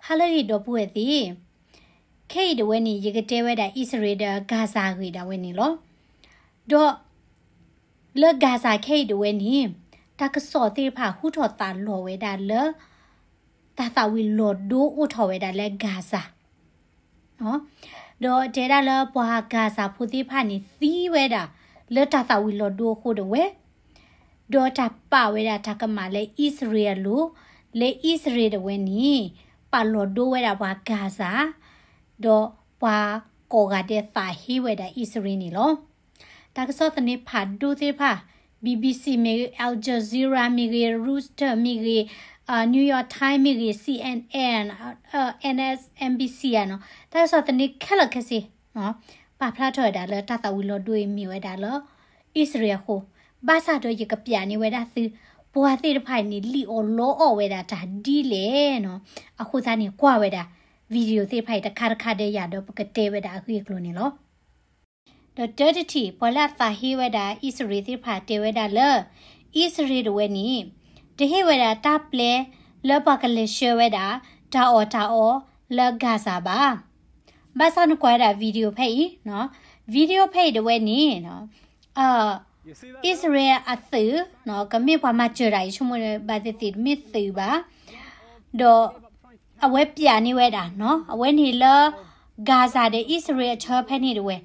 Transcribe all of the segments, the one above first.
ဟါလၢအဂ့ၤ ဒီပုၢ်ဝဲၢ်သ့ၣ်, ခဲအံၤဒၣ်ဝဲန့ၣ် ယကတဲဝဲဒၣ်အံၣ်စရ့လးဒီး Gaza အဂ့ၢ်ဒၣ်ဝဲန့ၣ်လီၤ. ဒီး လၢ Gaza ခဲအံၤဒၣ်ဝဲန့ၣ် တၢ်ကစီၣ်သ့ၣ်တဖၣ်ဟူထီၣ်သးလီၤဝဲဒၣ်လၢ တၢ်သၣ်ဝံၤလီၤဒိအိၣ်ထီၣ်ဝဲဒၣ်လၢ Gaza ဒီးတဲဒၣ်လၢပှၤ Gaza ဖိသ့ၣ်တဖၣ်န့ၣ် သံဝဲဒၣ်လၢတၢ်သၣ်ဝံၤလီၤဒိအဃိဒၣ်ဝဲ, ဒီးတၢ်ပာ်ဝဲဒၣ်တၢ်ကမၣ်လၢအံၣ်စရ့လးအလိၤ, လၢအံၣ်စရ့လးဒၣ်ဝဲန့ၣ် ပာ်လီၤဒိဝဲဒၣ်ပှၤ Gaza ဒီးပှၤကိးဂၤဒဲးသးဟ့ဝဲဒၣ်အံၣ်စရ့လးန့ၣ်လီၤ. တၢ်ကစီၣ်သန့ဖးဒိၣ်သ့ၣ်တဖၣ် BBC မ့ၢ်ဂ့ၤ, Al Jazeera မ့ၢ်ဂ့ၤ, Reuters မ့ၢ်ဂ့ၤ, New York Times မ့ၢ်ဂ့ၤ, CNN, MSNBC နီၤ, တၢ်ကစီၣ်သန့ခဲလၢာ်ခဲဆ့ ပာ်ဖျါထီၣ်ဝဲဒၣ်လၢတၢ်သၣ်ဝံၤလီၤဒိအံၤမ့ၢ်ဝဲဒၣ်လၢ အံၣ်စရ့လးအဃိ, ဘၣ်ဆၣ်ဒီးယကပျးန့ၢ်ဝဲဒၣ်သု ပှၤသ့ၣ်တဖၣ်အံၤန့ၣ် လံၣ်အီၣ်လီအီၣ်ဝဲဒၣ်တၢ်ဒ်လဲၣ်နီၤ, အဃိသတးန့ၣ် ကွၢ်ဝဲဒၣ် video သ့ၣ်တဖၣ်အံၤတခါတခါဒီးယၤဒီးပကတဲဝဲဒၣ်အဂ့ၢ်အကျိၤန့ၣ်လီၤ. ဒီးတၢတထံၣ် ပှၤလၢအသးဟ့ဝဲဒၣ်အံၣ်စရ့လးသ့ၣ်တဖၣ်တဲဝဲဒၣ်လၢ အံၣ်စရ့လးဒၣ်ဝဲန့ၣ် တဟ့ၣ်ဝဲဒၣ်တၢ်ပျဲလၢပှၤကလဲၤဆှၢဝဲဒၣ် တၢ်အီၣ်တၢ်အီလၢ Gaza ဘၣ်. ဘၣ်ဆၣ်နကွၢ်ဝဲဒၣ် video ဖဲအံၤ, video ဖဲအံၤဒၣ်ဝဲန့ၣ် အံၣ်စရ့လးအသုး ကမ့ၢ်ပှၤမၤစၢၤတၢ်အံၤ ဆိကမိၣ်ဘၣ်သ့ၣ်သ့ၣ်တမ့ၢ်သုးဘၣ်, ဒီး အဝဲပျးန့ၢ်ဝဲဒၣ်နီၤ, အဝဲန့ၣ်လၢ Gaza ဒီးအံၣ်စရ့လးအဆၢဖဲန့ၣ်ဒၣ်ဝဲ,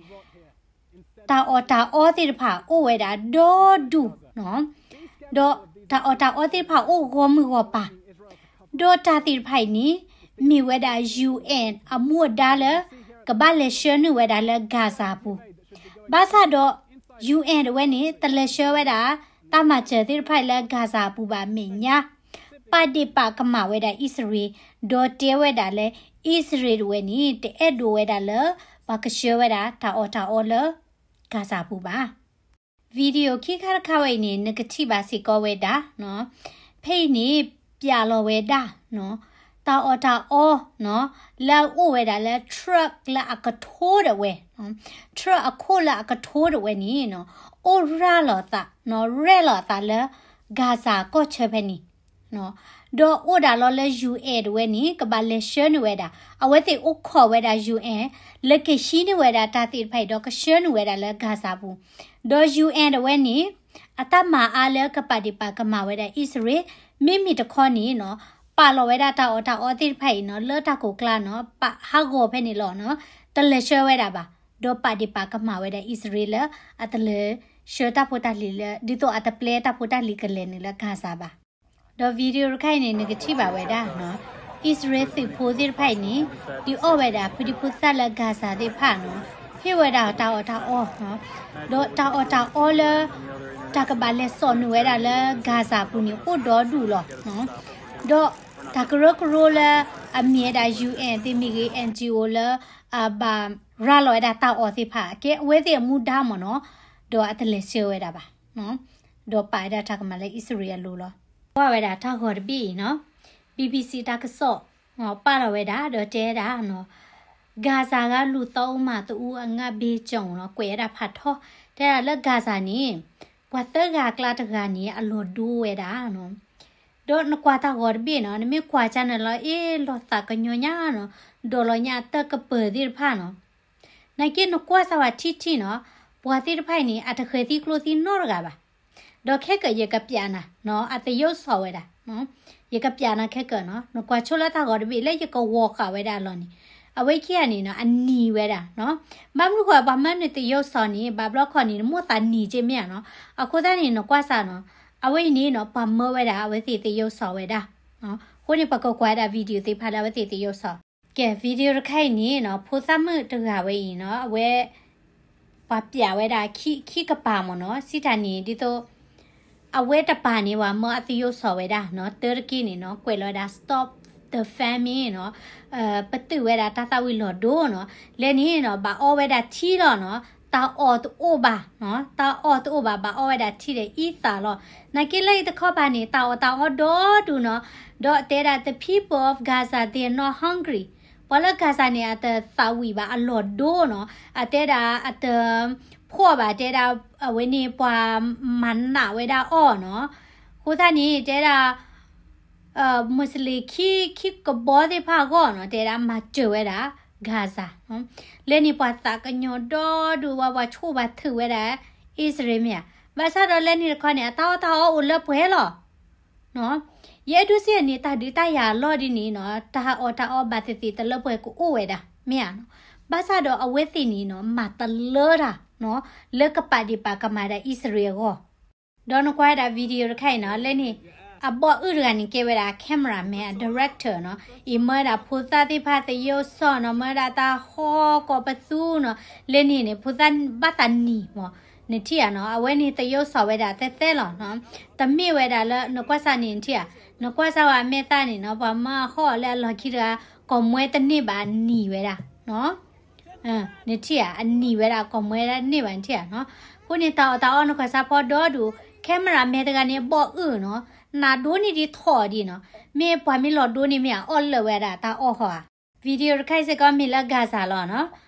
တၢ်အီၣ်တၢ်အီသ့ၣ်တဖၣ်အိၣ်ဝဲဒၣ်ဒီဒူၣ်နီၤ, ဒီးတၢ်အီၣ်တၢ်အီသ့ၣ်တဖၣ်အိၣ်ဂီၢ်မုၢ်ဂီၢ်ပၤ, ဒီးတၢ်သ့ၣ်တဖၣ်အံၤန့ၣ် မ့ၢ်ဝဲဒၣ် UN အမူအဒါလၢ ကဘၣ်လဲၤဆှၢနုာ်ဝဲဒၣ်လၢ Gaza အပူၤ, ဘၣ်ဆၣ်ဒီး UN ဒၣ်ဝဲန့ၣ် တလဲၤဆှၢဝဲဒၣ် တၢ်မၤစၢၤသ့ၣ်တဖၣ်လၢ Gaza အပူၤဘၣ်အမဲာ်ညါ ပာ်ဒ့ၣ်ပာ်ကမၣ်ဝဲဒၣ်အံၣ်စရ့လး, ဒီးတဲဝဲဒၣ်လၢ အံၣ်စရ့လးဒၣ်ဝဲန့ၣ် တအဲၣ်ဒိးဝဲဒၣ်လၢ ပှၤကဆှၢဝဲဒၣ်တၢ်အီၣ်တၢ်အီလၢ Gaza အပူၤဘၣ်. video ခံခါတခါဝဲအံၤန့ၣ် နကထံၣ်ဘၣ်စ့ၢ်ကီးဝဲဒၣ်, ဖဲအံၤန့ၣ် ပျးလီၤဝဲဒၣ် တၢ်အီၣ်တၢ်အီ လၢအအိၣ်ဝဲဒၣ်လၢ truck လၢအကထိဒၣ်ဝဲ, truck အခိၣ်လၢအကထိဒၣ်ဝဲန့ၣ် အိၣ်ရၤလီၤသး, ရဲၣ်လီၤအသးလၢ Gaza ကီၢ်ဆၢဖဲန့ၣ်, ဒီးအိၣ်ဒၣ်လီၤလၢ UN ဒၣ်ဝဲန့ၣ် ကဘၣ်လဲၤဆှၢနုာ်ဝဲဒၣ်, အဝဲသ့ၣ်အိၣ်ခိးဝဲဒၣ် UN လၢကဟံးန့ၢ်ဝဲဒၣ်တၢ်သ့ၣ်တဖၣ်အံၤ ဒီးကဆှၢနုာ်ဝဲဒၣ်လၢ Gaza ပူၤ, ဒီး UN ဒၣ်ဝဲန့ၣ် အတၢ်မၤအါလၢကပာ်ဒ့ၣ်ပာ်ကမၣ်ဝဲဒၣ်အံၣ်စရ့လး, မ့မ့ၢ်တခီန့ၣ်နီၤ, ပာ်လီၤဝဲဒၣ်တၢ်အီၣ်တၢ်အီသ့ၣ်တဖၣ်အံၤနီၤ လၢတၢ်ကိးကျါနီၤ ပာ်ဟးဂီၤဖဲန့ၣ်လီၤနီၤ, တလဲၤဆှၢဝဲဒၣ်ဘၣ်, ဒီးပာ်ဒ့ၣ်ပာ်ကမၣ်ဝဲဒၣ်အံၣ်စရ့လးလၢ အတလဲၤဆှၢတၢ်ဖိတၢ်လံၤလၢ ဒ်သိးအတပျဲတၢ်ဖိတၢ်လံၤကလဲၤနုာ်လၢ Gaza ဘၣ်. ဒီး video တခါအံၤန့ၣ် နကထံၣ်ဘၣ်ဝဲဒၣ်နီၤ, အံၣ်စရ့လးသုးဖိသ့ၣ်တဖၣ်အံၤန့ၣ် ဒုးအီၣ်ဝဲဒၣ်ဖိဒံဖိသၣ်လၢ Gaza သ့ၣ်တဖၣ်နီၤ, ဟ့ၣ်ဝဲဒၣ်တၢ်အီၣ်တၢ်အီ, ဒီးတၢ်အီၣ်တၢ်အီလၢ တၢ်ကဘၣ်လဲၤစိာ်နုာ်ဝဲဒၣ်လၢ Gaza ပူၤန့ၣ် အိၣ်ဒီဒူၣ်လီၤ. ဒီးတၢ်ကရၢကရိလၢ အမ့ၢ်ဝဲဒၣ် UN သ့ၣ်မ့ၢ်ဂ့ၤ NGO လၢ အဘၣ်ရၤလီၤဝဲဒၣ်တၢ်အီၣ်သ့ၣ်တဖၣ် ကဲအဝဲသ့ၣ်အမူဒါမ့ၢ်နီၤ, ဒီးအတလဲၤဆှၢဝဲဒၣ်ဘၣ်, ဒီးပာ်ဝဲဒၣ်တၢ်ကမၣ်လၢအံၣ်စရ့လးအလိၤလီၤ. ကွၢ်ဝဲဒၣ်တၢ်ဂီၤတဘ့ၣ်အံၤနီၤ, BBC တၢ်ကစီၣ် ပာ်လီၤဝဲဒၣ် ဒီးတဲဝဲဒၣ်နီၤ, Gaza ဂၤလူၤသီအူမၤသအူအငါဘ့ကၠီနီၤ, ကွဲးဝဲဒၣ်ဖးထီ, တဲဒၣ်လၢ Gaza န့ၣ် ပှၤသၢဂၤအကျါတဂၤန့ၣ် အလီၤဒိဝဲဒၣ်နီၤ, ဒီးနကွၢ်တၢ်ဂီၤတဘ့ၣ်နီၤ, နမ့ၢ်ကွၢ်ကၢ်န့ၣ်လီၤ အ့ၣ် လီၤသးကညီၤညါနီၤ, ဒီးလီၤညါအတၢ်ကပၢၤသ့ၣ်တဖၣ်နီၤ, နာ်က့နကွၢ်စၢ်ဝဲထံထံနီၤ, ပှၤသ့ၣ်တဖၣ်အံၤန့ၣ် အတဃဲၤသံကျိသံနီတဂၤဘၣ်. ဒီးခဲကၢ်ယကပျးနၤနီၤ, အသယုၢ်စီၤဝဲဒၣ်, ယကပျးနၤခဲကၢ်နီၤ, နကွၢ်ဆိလၢတၢ်ဂီၤတဘ့ၣ်လၢယကဝီၤဃာ်ဝဲဒၣ်အလီၢ်န့ၣ်, အဝဲခံဂၤန့ၣ်နီၤ အနံၤဝဲဒၣ်နီၤ, ဘၣ်မနုၤဃိပှၤမၢနုာ်သယုၢ်စီၤန့ၣ် ဘၣ်ဘျီခီန့ၣ် နမိၣ်သးနံၤက့မ့ၢ်ဧါနီၤ, အဃိသတးန့ၣ် နကွၢ်စၢ်နီၤ, အဝဲအံၤန့ၣ်နီၤ ပှၤမၢဝဲဒၣ် အဝဲသ့ၣ်သယုၢ်စီၤဝဲဒၣ်, အဃိန့ၣ် ပကကွၢ်ဝဲဒၣ် video သ့ၣ်တဖၣ်လၢအဝဲသ့ၣ်သယုၢ်စီၤ ကဲ video တခါအံၤန့ၣ်နီၤ, ဖိသၣ်မုၣ်တဂၤဝဲအံၤနီၤ, အဝဲ ပှၤပျးဝဲဒၣ်ခံကပၤမ့ၢ်နီၤ, စံးတၢ်န့ၣ် ဒ်သိး အဝဲတပၤန့ၣ် ပှၤမၢအသယုၢ်စီၤဝဲဒၣ်နီၤ, တၢတက့ၢ်န့ၣ်နီၤ ကွဲးလီၤဝဲဒၣ် Stop the Famine နီၤ, ပတုာ်ဝဲဒၣ်တၢ်သၣ်ဝံၤလီၤဒိနီၤ, လဲၣ်န့ၣ်နီၤ ဘၣ်အီဝဲဒၣ်ထံလီၤနီၤ, တၢ်အီၣ်တအိၣ်ဘၣ်နီၤ, တၢ်အီၣ်တအိၣ်ဘၣ် ဘၣ်အီဝဲဒၣ်ထံဒီးအံသၣ်လီၤ. နာ်က့လၢအံၤတခီပၤန့ၣ် တၢ်အီၣ်တၢ်အီဒီဒူၣ်နီၤ, ဒီးတဲဒၣ် the people of Gaza, they are not hungry. ပှၤလၢ Gaza န့ၣ် အတသၣ်ဝံၤဘၣ် အလီၢ်ဒိနီၤ, အတဲဒၣ်အတဖှီၣ်ဘၣ်, တဲဒၣ်အဝဲန့ၣ်ပှၤမၤနးဝဲဒၣ်အီၤနီၤ, အဃိသတးန့ၣ် တဲဒၣ် Muslim ခံ ခံကဘီသ့ၣ်တဖၣ်အဂီၢ်နီၤ တဲဒၣ်မၤစၢၤဝဲဒၣ် Gaza နီၤ. လၢန့ၣ်ပှၤသးကညီၤဒီဒူၣ်ဝဲ ပှၤဆိၣ်ပှၤထုးဝဲဒၣ် အံၣ်စရ့လးမ့ၢ်ဧါ. ဘၣ်ဆၣ်ဒီးလၢန့ၣ်တခီန့ၣ် အတၢ်အီၣ်တၢ်အီအိၣ်လၢပှဲၤလီၤ. ယအဲၣ်ဒိးစံးန့ၣ် တၢ်ဒုးတၢ်ယၤအလီၢ်ဒ်န့ၣ်နီၤ တၢ်အီၣ်တၢ်အီဘၣ်သ့ၣ်သ့ၣ်တလၢပှဲၤကအိၣ်ဝဲဒၣ် မ့ၢ်ဧါနီၤ. ဘၣ်ဆၣ်ဒီးအဝဲသ့ၣ်န့ၣ်နီၤ မၤတလၢတၢ်နီၤ လၢကပာ်ဒံးပာ်ကမၣ်ဒၣ်အံၣ်စရ့လးအဂီၢ် ဒီးနကွၢ်ဝဲဒၣ် video တခါအံၤနီၤ လၢန့ၣ် အဘီၣ်အုၣ်တဂၤန့ၣ် ကဲဝဲဒၣ် cameraman အ director နီၤ. အံၤမၢဝဲဒၣ်ဖိသၣ်သ့ၣ်တဖၣ်သယိၣ်စီၣ်နီၤ မၢဝဲဒၣ်တၢ်ဟီၣ်ကိးပသူနီၤ. လၢန့ၣ်န့ၣ် ဖိသၣ်ဘၣ်သးနံၤမး နထံၣ်ဧါနီၤ. အဝဲန့ၣ်သယိၣ်စီၣ်ဝဲဒၣ်သဲသဲလီၤနီၤ. တမ့ၢ်ဝဲဒၣ်လၢနကွၢ်စၢ်န့ၣ် နထံၣ်ဧါ. နကွၢ်စၢ်ဝဲအမဲာ်သၣ်န့ၣ်နီၤ ပှၤမၢအဟီၣ်အီၤလၢအလီၢ်ခံတဂၤ ကိးမွဲတန့ၢ်ဘၣ်အနံၤဝဲဒၣ် နထံၣ်ဧါ အနံၤဝဲဒၣ်ကိးမွဲတန့ၢ်ဘၣ် နထံၣ်ဧါနီၤ. အဃိန့ၣ် တၢ်အီၣ်တၢ်အီနကွၢ်စၢ်ဖီဒီဒူၣ် cameraman တဂၤန့ၣ် ဘီၣ်အုၣ်နီၤ နၤဒိၣ်န့ၢ်ဒံးထီၣ်ဒံးနီၤ. မ့ၢ်ပှၤမ့ၢ်လီၤဒိန့ၢ်မ့ၢ်အအီၣ်လၢာ်ဝဲဒၣ်တၢ်အီၣ်ဟီဧါ. video တခါအံၤစ့ၢ်ကီးမ့ၢ်လၢ Gaza လီၤနီၤ.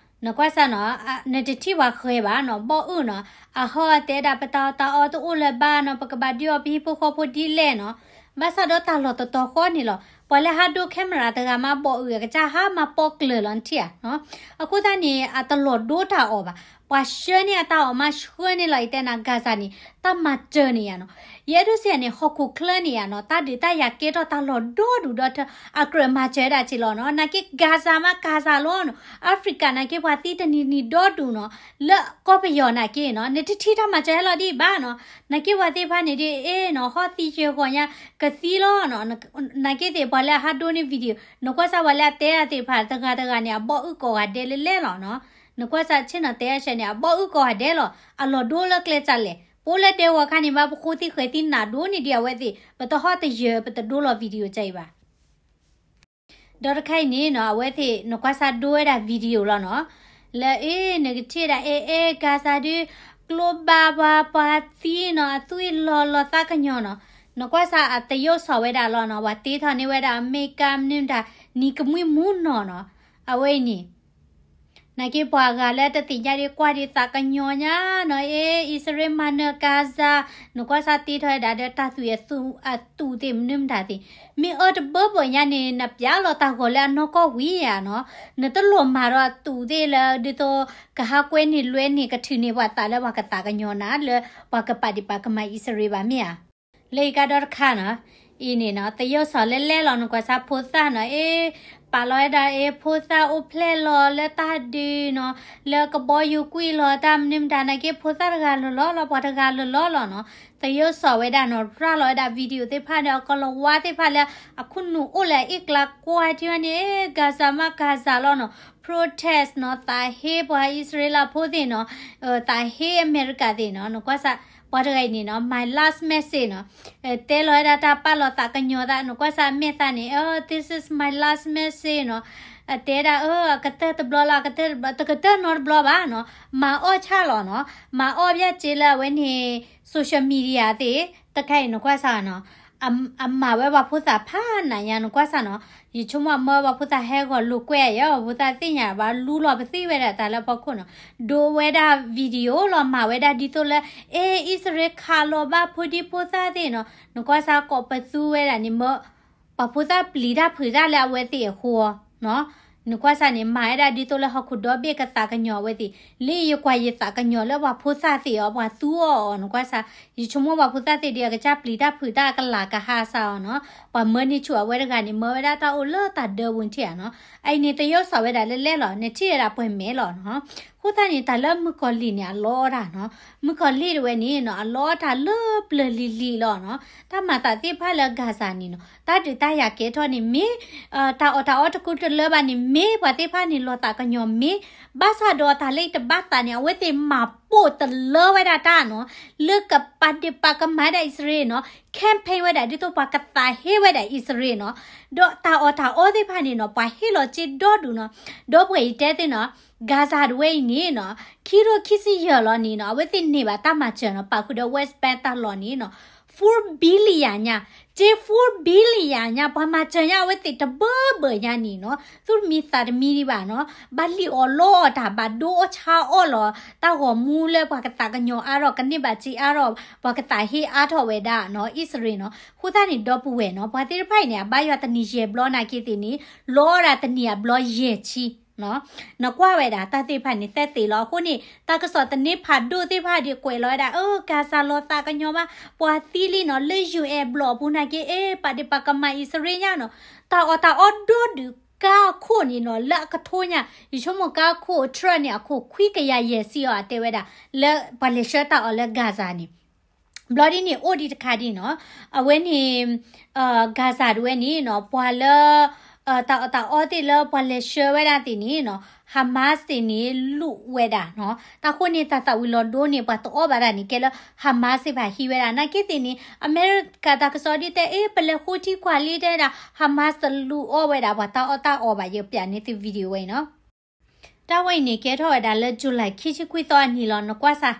နကွၢ်စၢ်နီၤ နတထံၣ်ပှၤဃဲၤဘၣ်နီၤ ဘီၣ်အုၣ်နီၤ. အဟီၣ်တဲဒၣ်ပတၢ်အီၣ်တၢ်အီတအိၣ်လၢၤဘၣ်နီၤ ပကဘၣ်ဒုးအီၤပဟံၣ်ဖိဃီဖိဒ်လဲၣ်နီၤ. ဘၣ်ဆၣ်ဒီးတၢ်လီၢ်တတီၤဃီန့ၣ်လီၤ ပှၤလၢဟးဒိ camera တဂၤမး ဘီၣ်အုၣ်အကစၢ်ဟးမၤပိာ်ကျၢၤလီၤ နထံၣ်ဧါနီၤ. အဃိသတးန့ၣ် အတလီၤဒိတၢ်အီၣ်ဘၣ်. ပှၤဆှၢန့ၢ်အတၢ်အီၣ်မးဆှၢန့ၢ်လီၤ ယတဲနၤ Gaza န့ၣ် တၢ်မၤစၢၤန့ၣ်ယါနီၤ. ယအဲၣ်ဒိးစံးန့ၣ် ဟီၣ်ခိၣ်ချၢန့ၣ်ယါနီၤ တၢ်ဒုးတၢ်ယၤကဲထီၣ်တၢ်လီၤဒိဒူၣ်ဒီးထၢ အကြၢးမၤစၢၤဝဲဒၣ်က့လီၤနီၤ. နာ်က့ Gaza မး Gaza လီၤနီၤ Africa နာ်က့ပှၤသံတနံၤနံၤဒီဒူၣ်နီၤ လၢကီၢ်ပယီၤနာ်က့နီၤ နတထံၣ်တၢ်မၤစၢၤဟဲလီၤဒံးဘၣ်နီၤ. နာ်က့ပှၤသ့ၣ်တဖၣ်န့ၣ်ဒ်အ့ၣ်နီၤ ဟီၣ်သံယဲၢ်ဂီၤညါ ကသံလီၤနီၤ. နာ်က့သ့ၣ်ပှၤလၢအဟးဒိန့ၢ် video နကွၢ်စၢ်ပှၤလၢအတဲတၢ်သ့ၣ်တဖၣ်တဂၤတဂၤန့ၣ် အဘီၣ်အုၣ်ကိးဂၤဒဲးလဲၣ်လဲၣ်လီၤနီၤ. နကွၢ်စၢ်ဆ့ၣ်နီၤတဲအဆၢန့ၣ် အဘီၣ်အုၣ်ကိးဂၤဒဲးလီၤ အလီၤဒိလၢကျဲစၢ်လဲၣ်. ပအိၣ်လၢဒဲဝီၤခါန့ၣ်ဘၣ် ပဃိသံဃဲၤသံနးဒိၣ်န့ၢ်ဒံးအဝဲသ့ၣ် ပတဟီၣ်တယၢၤ ပတဒိလီၤ video ကၢ်အံၤဘၣ်. ဒီးတခါအံၤန့ၣ်နီၤ အဝဲသ့ၣ်နကွၢ်စၢ်ဒိဝဲဒၣ် video လီၤနီၤ. လၢအ့ၣ် နကထံၣ်ဒၣ်အ့ၣ်အ့ၣ် Gaza ဒုး ကျိဘၣ်ပှၤ ပှၤသံနီၤ အသွံၣ်လီၤလီၤသးကညီၤနီၤ. နကွၢ်စၢ်အသယိၣ်စီၤဝဲဒၣ်လီၤနီၤ ပှၤတ့ထီၣ်န့ၢ်ဝဲဒၣ်အမဲရကၤမနုၤမတၤ နံၤကမှံမူနီၢ်နီၤ. အဝဲအံၤန့ၣ် နာ်က့ပှၤဂၤလၢတသ့ၣ်ညါဒံးကွၢ်ဒံးသးကညီၤညါနီၤ အ့ၣ် အံၣ်စရ့လးမၤနၢၤ Gaza နကွၢ်စၢ်တ့ထီၣ်ဝဲဒၣ်ဒီးတၢ်သူၣ်အသူၣ်သ့ၣ်မနုၤမတၤသ့ၣ် မ့ၢ်အၢတဘၢဘၢညါန့ၣ် နပျးလီၤတၢ်ဂီၤလၢအနီၢ်ကီၢ်ဝံၤဧါနီၤ. နတလိၣ်မၤဒီးအသူၣ်သ့ၣ်လၢဒ်သိး ကဟးကွဲန့ၢ်လွဲန့ၢ် ကထုးန့ၢ်ပှၤသးလၢပှၤကသးကညီၤနၤလၢ ပှၤကပာ်ဒံးပာ်ကမၣ်အံၣ်စရ့လးဘၣ်မ့ၢ်ဧါ. လၢအံၤကါဒီတခါနီၤ အံၤန့ၣ်နီၤ သယိၣ်စီၤလဲၣ်လဲၣ်လီၤ နကွၢ်စၢ်ဖိသၣ်နီၤ အ့ၣ် ပာ်လီၤဝဲဒၣ်အ့ၣ် ဖိသၣ်အိၣ်ဖျဲၣ်လီၤလၢတၢ်ဒုးနီၤ လၢကဘီယူၤကွံာ်လီၤတၢ်မနုၤမတၤ နာ်က့ဖိသၣ်တဂၤလၢာ်လီၤလီၤ ပှၤတဂၤလၢာ်လီၤလီၤနီၤ. သယိၣ်စီၤဝဲဒၣ်နီၤ ရၤလီၤဝဲဒၣ် video သ့ၣ်တဖၣ်ဒီး အကလီၤဝါသ့ၣ်တဖၣ်လၢ အခိၣ်နူာ်အိၣ်လၢအအ့ၣ်ကျါကွၢ်ထံဝဲန့ၣ် Gaza မး Gaza လီၤနီၤ protest နီၤ သးဟ့ပှၤအံၣ်စရ့လးဖိသ့ၣ်နီၤ သးဟ့အမဲရကၤသ့ၣ်နီၤ နကွၢ်စၢ် ပှၤတဂၤအံၤန့ၣ်နီၤ my last message နီၤ တဲလီၤဝဲဒၣ်တၢ်ပာ်လီၤသးကညီၤသး နကွၢ်စၢ်အမဲာ်သးန့ၣ် this is my last message နီၤ အတဲဒၣ် အကတၢၢ်တဘျီလၢအကတၢၢ်တဘျီ တကတၢၢ်နီတဘျီဘၣ်နီၤ မၤအီၣ်ဆၣ်လီၤနီၤ မၤအီၣ်ဘၣ်စ့လၢအဝဲန့ၣ် social media သ့ၣ် တခါအံၤနကွၢ်စၢ်နီၤ အမၤဝဲပှၤဖိသၣ်ဖးနးညါ နကွၢ်စၢ်နီၤ ယဆိကမိၣ်အမၢပှၤဖိသၣ်ဟဲဂီၤလိာ်ကွဲယဲ ပှၤဖိသၣ်သ့ၣ်ညါဘၣ်လူလီၤပသံဝဲဒၣ်တၢ်လၢဖီခိၣ်နီၤ ဒိဝဲဒၣ် video လီၤ မၤဝဲဒၣ်ဒ်သိးလၢ အ့ၣ် အံၣ်စရ့လးခးလီၤဘၣ်ဖိဒံဖိသၣ်သ့ၣ်နီၤ နကွၢ်စၢ်ကိးပသူဝဲဒၣ်န့ၣ်မၢ ပှၤဖိသၣ်ပျံၤတၢ်ဖုးတၢ်လၢအဝဲသ့ၣ်အဃိနီၤ နကွၢ်စၢ်န့ၣ် မၤဝဲဒၣ်ဒ်သိးလၢဟီၣ်ခိၣ်ဒီဘ့ၣ်ကသးကညီၤအဝဲသ့ၣ် လၢယကွၢ်ယသးကညီၤလၢပှၤဖိသၣ်သ့ၣ်အီၤ ပှၤသူအီၤအီၤ နကွၢ်စၢ် ယဆိကမိၣ်ပှၤဖိသၣ်သ့ၣ်ဒ်အကစၢ်ပျံၤတၢ်ဖုးတၢ်အကလၤကဟါစၢ်အီၤနီၤ ပှၤမၢန့ၢ်ဆူၣ်အဝဲတဂၤန့ၣ် မၢဝဲဒၣ်တၢ်အိၣ်လၢတၢ်ဒၢပူၤထံၣ်ဧါနီၤ အအံၤန့ၣ် သယိၣ်စီၤဝဲဒၣ်လဲၣ်လဲၣ်လီၤ နထံၣ်ဝဲဒၣ်ပှဲၤမဲာ်လီၤနီၤ အဃိသတးန့ၣ် တၢ်လၢမုၣ်ကီၤလံၢ်န့ၣ် အလီအီၣ်တၢ်နီၤ မုၣ်ကီၤလံၢ်တဝဲန့ၣ်နီၤ အလီအီၣ်တၢ်လၢပျၢၤလံၤလံၤလီၤနီၤ တၢ်မၤသးသ့ၣ်တဖၣ်လၢ Gaza န့ၣ်နီၤ တၢ်ဒုးတၢ်ယၤကဲထီၣ်န့ၣ်မ့ၢ် တၢ်အီၣ်တၢ်အီတကူတလၢဘၣ်န့ၣ်မ့ၢ် ပှၤသ့ၣ်တဖၣ်န့ၣ်လီၤသးကညီၤမ့ၢ် ဘၣ်ဆၣ်ဒီးတၢ်လၢတဘၣ်သးန့ၣ် အဝဲသ့ၣ်မၤပိာ်တလၢဝဲဒၣ်တၢ်နီၤ လၢကပာ်ဒ့ၣ်ပာ်ကမၣ်ဝဲဒၣ်အံၣ်စရ့လးနီၤ campaign ဝဲဒၣ်ဒ်သိးပှၤကသးဟ့ဝဲဒၣ်အံၣ်စရ့လးနီၤ ဒီးတၢ်အီၣ်တၢ်အီသ့ၣ်တဖၣ်န့ၣ်နီၤ ပှၤဟ့ၣ်လီၤစ့ဒီဒူၣ်နီၤ ဒီပုၢ်ဝဲၢ်အံၤတဲသ့ၣ်နီၤ Gaza တဝဲအံၤန့ၣ်နီၤ ခံကထိခံဆံယဲၢ်လီၤန့ၣ်နီၤ အဝဲသ့ၣ်န့ၢ်ဘၣ်တၢ်မၤစၢၤနီၤ ပာ်ဃုာ်ဒီး West Bank တၢ်လီၢ်န့ၣ်နီၤ four billion ညါ, က့ four billion ညါ ပှၤမၤစၢၤညါအဝဲသ့ၣ်တဘၢဘၢညါန့ၣ်နီၤ, သူၣ်တမံသးတမံဒံးဘၣ်နီၤ, ဘၣ်လံၣ်အီၣ်လီအီၣ်တၢ် ဘၣ်ဒိအီၣ်ဆါအီၣ်လီၤ, တၢ်ဂီၤမူလၢပှၤကသးကညီၤအါထီၣ် ကန့ၢ်ဘၣ်စ့အါထီၣ် ပှၤကသးဟ့အါထီၣ်ဝဲဒၣ်နီၤ အံၣ်စရ့လးနီၤ. အဃိသတးန့ၣ် ဒီပုၢ်ဝဲၢ်နီၤ ပှၤသ့ၣ်တဖၣ်အံၤန့ၣ် အဘါယွၤတနံၤယဲၢ်ဘျီနာ်က့သ့ၣ်န့ၣ် လီအီၣ်ဒၣ်တနံၤအဘျီယဲၢ်ဆံ နကွၢ်ဝဲဒၣ်တၢ်သ့ၣ်တဖၣ်န့ၣ် သဲသ့ၣ်လီၤ. အဃိန့ၣ် တၢ်ကစီၣ်သန့ဖးဒိၣ်သ့ၣ်တဖၣ်ဒ်ကွဲးလီၤဝဲဒၣ် အၢ ကၤစၤလီၤသးကညီၤမး, ပှၤသံလံနီၤ လၢ ယူၢ်အဲၣ် ဘျီၣ်အပူၤနာ်က့ အဲ ပာ်ဒ့ၣ်ပာ်ကမၣ်အံၣ်စရ့လးညါနီၤ. တၢ်အီၣ်တၢ်အီဒိၣ်ဒုး ကါအခိၣ်န့ၣ်နီၤ လၢအကထိညါ ယဆိကမိၣ်ကါအခိၣ် truck န့ၣ် အခိၣ်ခွံကယၤယဲၢ်ဆံအီၤ အတဲဝဲဒၣ် လၢပှၤလဲၤဆှၢတၢ်အီၣ်လၢ Gaza န့ၣ် ဘျီဒ်န့ၣ် အိၣ်ဒံးတခါဒ်နီၤ, အဝဲန့ၣ် Gaza ဒၣ်ဝဲန့ၣ်နီၤ ပှၤလၢ တၢ်အီၣ်တၢ်အီသ့ၣ်လၢပှၤလဲၤဆှၢဝဲဒၣ်သ့ၣ်န့ၣ်နီၤ Hamas သ့ၣ်န့ၣ် လူးဝဲဒၣ်နီၤ. တၢ်ဃိန့ၣ် တၢ်သၣ်ဝံၤလီၤဒိန့ၣ် ပှၤတအီၣ်ဘၣ်တၢ်န့ၣ် ကဲလၢ Hamas သ့ၣ်တဖၣ်ဟံးဝဲဒၣ် နာ်က့သ့ၣ်န့ၣ် အမဲရကၤတၢ်ကစီၣ်ဒ်တဲ အ့ ပလဲၤဃိထံကွၢ်လံတဲဒၣ် Hamas တလူးအီၣ်ဝဲဒၣ် ပှၤတၢ်အီၣ်တၢ်အီဘၣ် ယပျးန့ၢ်သု video ဝဲအံၤနီၤ. တၢ်ဝဲအံၤန့ၣ် ကဲထီၣ်ဝဲဒၣ်လၢ July ခံဆံခွံသီအနံၤလီၤ နကွၢ်စၢ်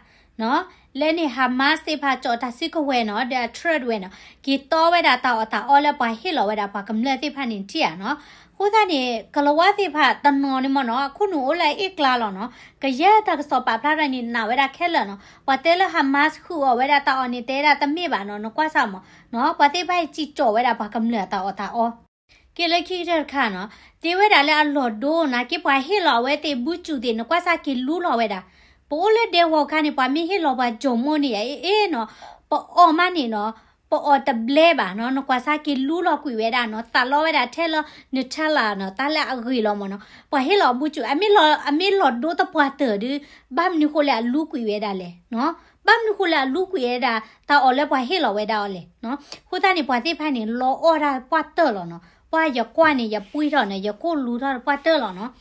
လၢန့ၣ် Hamas သ့ၣ်တဖၣ် ကၠီၣ်တၢ်စုကဝဲၤနီၤ ဒီးအ truck ဝဲနီၤ က့ၤတီဝဲဒၣ်တၢ်အီၣ်တၢ်အီလၢပှၤဟ့ၣ်လီၤဝဲဒၣ်ပှၤကမျၢၢ်သ့ၣ်တဖၣ်န့ၣ် ထံၣ်ဧါနီၤ. အဃိသတးန့ၣ် ကလၤဝါသ့ၣ်တဖၣ်တနီၤန့ၣ်မ့ၢ်နီၤ အခိၣ်နူာ်အိၣ်လၢအအ့ၣ်ကျါလီၤနီၤ. ကယဲၢ်တၢ်ကစီၣ်ပာ်ဖျါထီၣ်န့ၣ် နာ်ဝဲဒၣ်ခဲလၢာ်နီၤ. ပှၤတဲလၢ Hamas ဃုာ်အီၣ်ဝဲဒၣ်တၢ်အီၣ်န့ၣ် တဲဒၣ်တမ့ၢ်ဘၣ်နီၤ နကွၢ်စၢ်မ့ၢ်နီၤ. ပှၤသ့ၣ်တဖၣ်အံၤ စံၣ်ကၠီၣ်ဝဲဒၣ်ပှၤကမျၢၢ်အတၢ်အီၣ်တၢ်အီ က့လၢခံကတၢၢ်တခါနီၤ သ့ဝဲဒၣ်လၢအလီၢ်ဒိနာ်က့ ပှၤဟ့ၣ်လီၤအဝဲသ့ၣ် ဘုကျူသ့ၣ် နကွၢ်စၢ်က့ၤလူလီၤဝဲဒၣ်. ပအိၣ်လၢဒဲဝီၤခါန့ၣ် ပှၤမ့ၢ်ဟ့ၣ်လီၤပှၤ ကၠီၣ်မိၢ်န့ၣ် အအ့ၣ်နီၤ ပအီၣ်မးန့ၣ်နီၤ ပအီၣ်တဘျဲဘၣ်နီၤ နကွၢ်စၢ်က့ၤလူလီၤကွံာ်ဝဲဒၣ်နီၤ သးလီဝဲဒၣ်ထဲလၢ Nutella နီၤ တၢ်လၢအဂ့ၤလီၤမ့ၢ်နီၤ ပှၤဟ့ၣ်လီၤအဘုကျူ အမ့ၢ်လီၤဒိသပှၢ်တၢၢ်ဒုး ဘၣ်မနုၤဃိလၢအလူကွံာ်ဝဲဒၣ်လဲၣ်နီၤ ဘၣ်မနုၤဃိလၢအလူကွံာ်ဝဲဒၣ် တၢ်အီၣ်လၢပှၤဟ့ၣ်လီၤဝဲဒၣ်အီၤလဲၣ်နီၤ. အဃိသတးန့ၣ် ပှၤသ့ၣ်တဖၣ်န့ၣ် လီအီၣ်တၢ်ပှၢ်တၢၢ်လီၤနီၤ ပှၤယကွၢ်န့ၣ် ယပှံထီၣ်န့ၣ် ယကိၢ်လူထီၣ်တပှၢ်တၢၢ်လီၤနီၤ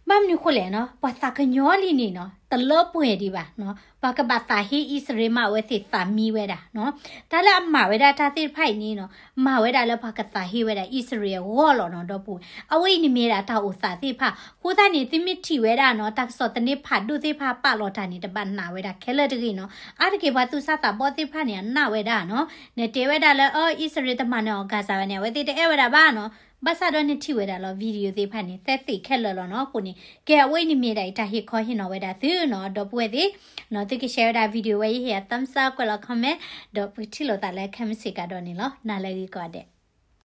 ဘၣ်မနုၤဃိလဲၣ်နီၤ ပှၤသးကညီၤလံန့ၣ်နီၤ တလၢပှဲၤဒံးဘၣ်နီၤ ပှၤကဘၣ်သးဟ့အံၣ်စရ့လးမး အဝဲသ့ၣ်သးမံဝဲဒၣ်နီၤ တၢ်လၢအမၤဝဲဒၣ်တၢ်သ့ၣ်တဖၣ်အံၤန့ၣ်နီၤ မၤဝဲဒၣ်လၢပှၤကသးဟ့ဝဲဒၣ်အံၣ်စရ့လးအဂီၢ်လီၤနီၤ ဒီပုၢ်ဝဲၢ် အဝဲအံၤန့ၣ်မ့ၢ်ဒၣ်တၢ်အိၣ်သးသ့ၣ်တဖၣ် အဃိသတးန့ၣ် သုမ့ၢ်ထံၣ်ဝဲဒၣ်နီၤ တၢ်ကစီၣ်သန့ဖးဒိၣ်သ့ၣ်တဖၣ်ပာ်လီၤတၢ်န့ၣ် တဘၣ်နာ်ဝဲဒၣ်ခဲလၢာ်တဂ့ၤနီၤ အါတက့ၢ်ပှၤသူၣ်စၢ်သးဘီၣ်သ့ၣ်တဖၣ်န့ၣ် အနာ်ဝဲဒၣ်နီၤ နတဲဝဲဒၣ်လၢ အၢ အံၣ်စရ့လးတမၤနၢၤအီၣ် Gaza ဘၣ်န့ၣ် အဝဲသ့ၣ်တအဲၣ်ဝဲဒၣ်ဘၣ်နီၤ ဘၣ်ဆၣ်ဒီးနထံၣ်ဝဲဒၣ်လီၤ video သ့ၣ်တဖၣ်န့ၣ် သဲသ့ၣ်ခဲလၢာ်လီၤနီၤ အဃိန့ၣ် ကဲအဝဲအံၤန့ၣ်မ့ၢ်ဒၣ်အံၤ တၢ်ဟ့ၣ်ခီဟ့ၣ်နီၤဝဲဒၣ်သုနီၤ ဒီပုၢ်ဝဲၢ်သ့ၣ်နီၤ သုက share ဝဲဒၣ် video ဝဲအံၤ ဟ့ၣ် thumbs up ကွဲးလီၤ comment ဒီးပထံၣ်လိာ်သးလၢခဲမုၢ်ဆ့ကၤဒီးန့ၣ်လီၤ နၤလၢအဂ့ၤကိးဂၤဒဲး